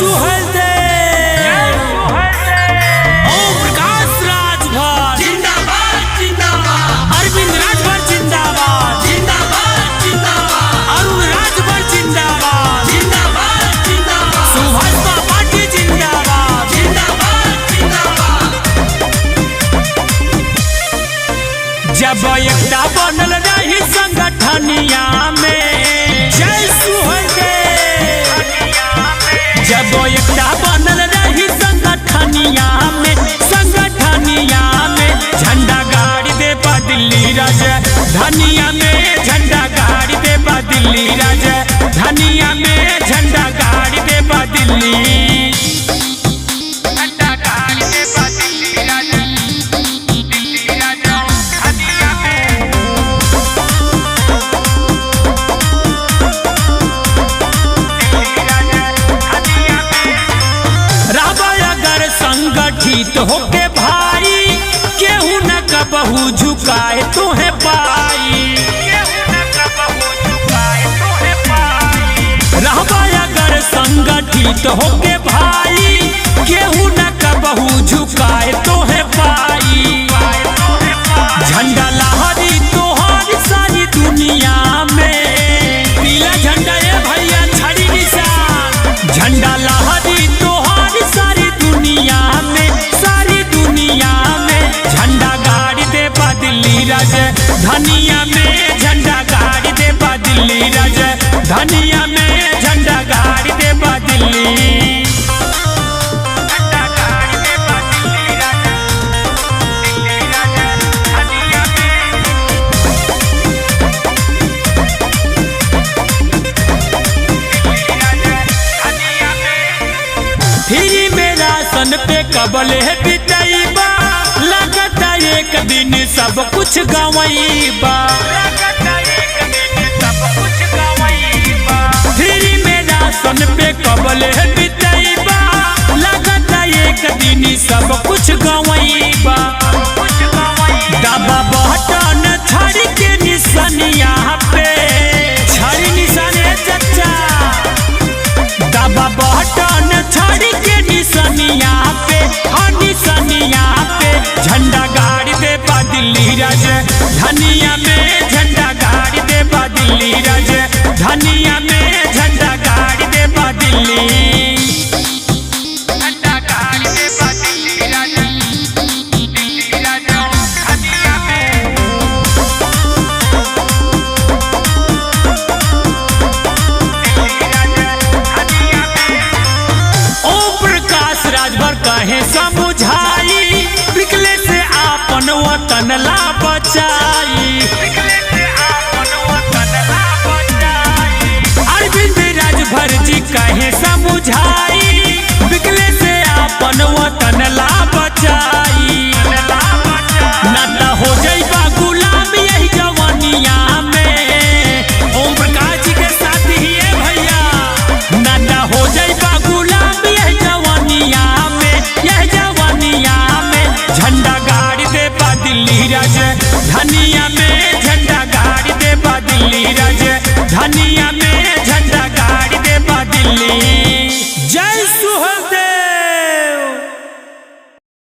सुहलदेव, ओम प्रकाश राजभर जिंदाबाद जिंदाबाद, अरविंद राजभर जिंदाबाद, जिंदाबाद जिंदाबाद, अरुण राजभर जिंदाबाद, जिंदाबाद जिंदाबाद, सुभाषपा पार्टी जिंदाबाद। जिंदाबाद जिंदाबाद। जब एकता बनल रही संगठनिया में, जय सुहलदेव। जब एकता बनल रही संगठनिया में, संगठनिया में झंडा गाड़ दे बा दिल्ली राज धनिया में, झंडा गाड़ दे बा दिल्ली राज धनिया में, झंडा गाड़ दे बा दिल्ली, झंडा गाड़ दे बा दिल्ली राज, दिल्ली राज धनिया में। राबा अगर संगठित होके भाई, केहू न कबहू झुकाए तोहे पाई। रहबा अगर संगठित होके भाई, केहू न कबहू झुकाए तोहे पाई। झंडा लहरी तोहार सारी दुनिया में, पीला झंडा ए भैया छड़ी निशान। झंडा लहरी तोहार सारी दुनिया में, सारी दुनिया में झंडा गाड़ दे बा दिल्ली राज धनिया में, झंडा गाड़ दे बा दिल्ली राज धनिया में, झंडा गाड़ दे बा दिल्ली, झंडा गाड़ दे बा दिल्ली राज, दिल्ली राज धनिया में। फ्री में राशन पे कबल है बितैबा, लगता एक दिन सब कुछ गवैबा। फ्री में राशन पे कबल है बितैबा, लगता एक दिन सब कुछ गवैबा। दबा बटन छड़ी के निशानिया पे, छड़ी निशाने चचा, दबा बटन छड़ी के निशानिया पे, हाँ निशानिया पे झंडा गाड़ दे बा दिल्ली राज धनिया में, झंडा गाड़ दे बा दिल्ली राज धनिया में, झंडा गाड़ दे बा दिल्ली, झंडा गाड़ दे बा दिल्ली राज, दिल्ली राज धनिया में। ओम प्रकाश राजभर कहे समझाई, बिकले से आपन वतन ला बचाई। अरविंद राजभर जी कहे समझाई, बिकले से आपन वतन ला बचाई। ना हो जाइबा गुलाम यही जवानिया में, ओम प्रकाश जी के साथ ही है भैया। नाना हो जाइबा गुलाम यही जवानिया में, यही जवानिया में झंडा गाड़ दे बा दिल्ली राज धनिया में, झंडा गाड़ दे बा दिल्ली राज धनिया में, झंडा गाड़ दे बा दिल्ली। जय सुहल।